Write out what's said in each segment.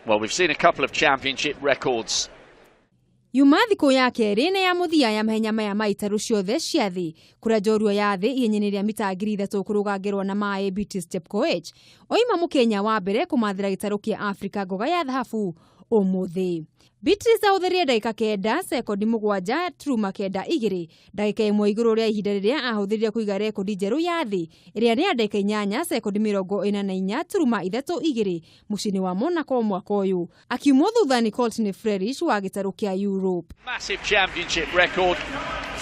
Well, we've seen a couple of championship records. Yuma thikũ ya kerĩ nĩ ya mũthia ya mahenya maya ma itarũ ciothe cia thĩ, kũrĩa njorua ya thĩ ihenya-inĩ rĩa mita 3000 kũrũgangĩrwo na maĩ Beatrice Chepkoech oima mũkenya wa mbere kũmathĩra gĩtarũ kĩa Afrika ngoga ya thahabu ũmũthĩ. Beatrice ahũthĩrire ndagĩka 9 sekondi 7.92, ndagĩka 1 igũrũ rĩa ihinda rĩrĩa ahũthĩrire kũiga rekondi njerũ ya thĩ, ĩrĩa nĩ ya ndagĩka 8 sekondi 44.32 mũciĩ-inĩ wa Monaco mwaka ũyũ, akiumwo thutha nĩ Courtney Frerichs wa gĩtarũ kĩa Europe. Massive championship record.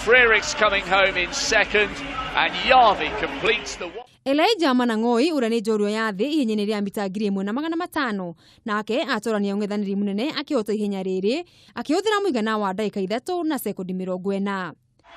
Frerichs coming home in second, and Jarvi completes the Elijah Manang'oi, ũrĩa nĩ njorua ya thĩ ihenya-inĩ rĩa mita 1500, nake atorania ũng'ethanĩri mũnene akĩhota ihenya rĩrĩ akĩhũthĩra mũigana wa ndagĩka 3 na sekondi 40.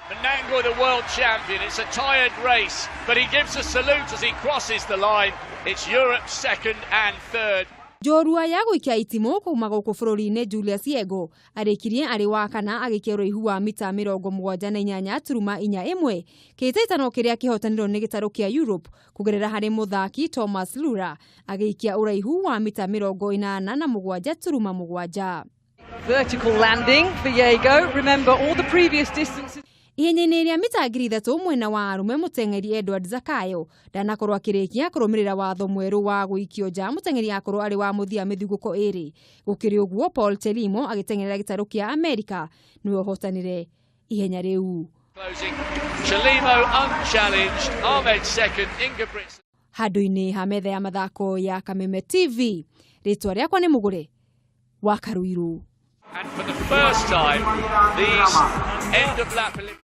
Manangoi, the world champion. It's a tired race, but he gives a salute as he crosses the line. It's Europe second and third. Njorua ya gũikia itimũ kuma gũkũ bũrũri-inĩ Julius Yego arĩkirie arĩ wa kana, agĩikia ũraihu wa mita 78.41, kĩhĩtahĩtano kĩrĩa kĩhotanirwo nĩ gĩtarũ kĩa Europe kũgerera harĩ mũthaki Thomas Lura agĩikia ũraihu wa mita 87.7. Vertical landing for Yego. Remember all the previous distances. Ihenya-inĩ rĩa mita 3000 mwena wa arũme, mũteng'eri Edward Zakayo ndanakorwo akĩrĩkia kũrũmĩrĩra watho mwerũ wa gũikio nja mũteng'eri akorwo arĩ wa mũthia mĩthugũko ĩrĩ. Gũkĩrĩ ũguo, Paul Chelimo agĩteng'erera gĩtarũ kĩa Amerika nĩwe ũhotanire ihenya rĩu. Closing. Chelimo unchallenged. Ahmed second. Ingebrigtsen. Handũ-inĩ ha metha ya mathako ya Kameme TV, rĩtwa rĩakwa nĩ Mũgũre wa Karuiru. And for the first time, these end of lap